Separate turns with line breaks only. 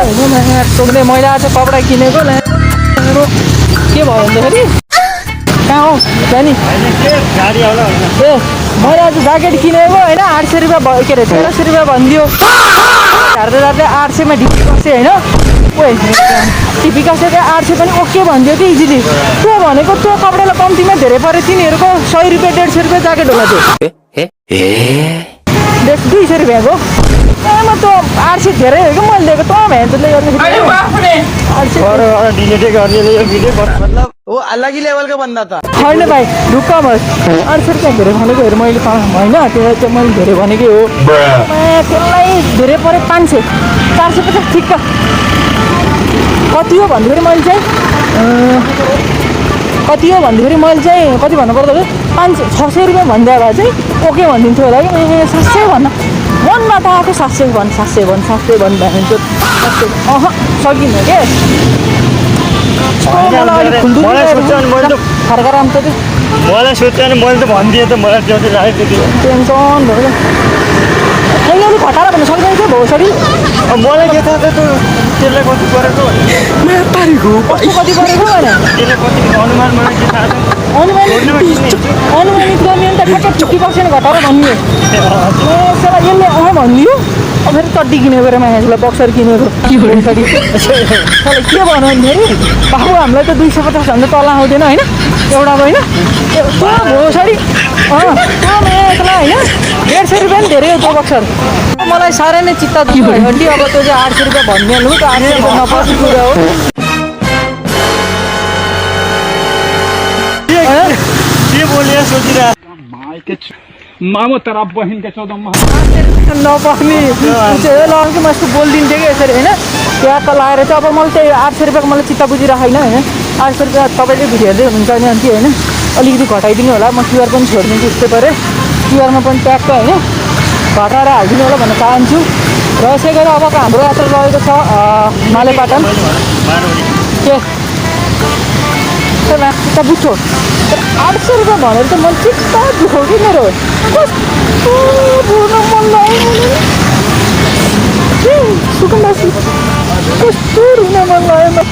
टोक्ने मैले आज कपडा किनेको के भयो भन्दाखेरि कहाँ हो जानी ए मैले आज ज्याकेट किनेको होइन 800 रुपियाँ के अरे 1300 रुपियाँ भनिदियो झार्दै झार्दै 800मा ढिपी कसेँ होइन ढिपी कसेँ त्यहाँ 800 पनि ओके भनिदियो कि इजिली त्यो भनेको त्यो कपडालाई कम्तीमा धेरै पऱ्यो तिनीहरूको 100 रुपियाँ 150 रुपियाँ ज्याकेट होला त्यो 200 रुपियाँको म त 800 धेरै हो कि मैले दिएको त भ्यान्सले
मतलब वो अलग ही लेवल का बंदा था।
होइन भाइ ढुक्क भयो 800 रुपियाँ धेरै भनेको हेर मैले होइन त्यो चाहिँ मैले धेरै भनेकै हो त्यसलाई धेरै पऱ्यो 500 450 ठिक्क कति हो भन्दाखेरि मैले चाहिँ कति हो भन्दाखेरि मैले चाहिँ कति भन्नुपर्दा 600 रुपियाँ भन्दा भए चाहिँ ओके भनिदिन्थ्यो होला कि 700 भन्न मनमा त आएको 700 भन् 700 भन् भन्छ 700 सकिनँ के फर्का राम त
मलाई सोच्यो भने मैले त भनिदिएँ त मलाई जति लागेको थियो
टेन्सन भयो अहिले अलिक घटाएर भन्न सक्दैन थियो भोसरी
मलाई के थाहा थियो त्यसलाई कति परेको
कति परेको भने
त्यसलाई कति अनुमान मलाई के थाहा छ
अनुमानित गर्ने त ठ्याक्कै 50% घटाएर भनियो यसले भनिदियो अब फेरि चड्डी किनेको रे मान्छेलाई बक्सर किनेको के भन्यो भन्दाखेरि बाबु हामीलाई त 250 भन्दा तल आउँदैन होइन एउटा होइन भोसरी त्यो मान्छेलाई होइन 150 रुपियाँ पनि धेरै हो त्यो बक्सर मलाई साह्रै नै चित्त दुख्यो हड्डी अब त्यो चाहिँ 800 रुपियाँ भनिहाल्नु त 800 रुपियाँ नपर्ने कुरा हो
के बोलिया सोचिरहेको
मामो तेरा बहिन के 14
नपर्ने लगाउँछु म यस्तो बोलिदिन्थेँ कि यसरी होइन त्यहाँ त लगाएर चाहिँ अब मैले त्यही 800 रुपियाँको मलाई चित्त बुझिरहेको होइन 800 रुपियाँ तपाईँले भिडियो हेर्दै हुनुहुन्छ भने अन्ति होइन अलिकति घटाइदिनु होला म क्युआर पनि छोडिदिन्छु उस्तै पऱ्यो क्युआरमा पनि ट्याक्क होइन घटाएर हालिदिनु होला भन्न चाहन्छु र यसै गरी अब हाम्रो यात्रा रहेको छ मालेपाटन के चित्त बुझ्छौ 800 रुपियाँ भनेर त मैले चित्त दुखो कि मेरो कस्तो रुन मन लाग्यो सुकुम्बासी कस्तो रुन मन लाग्यो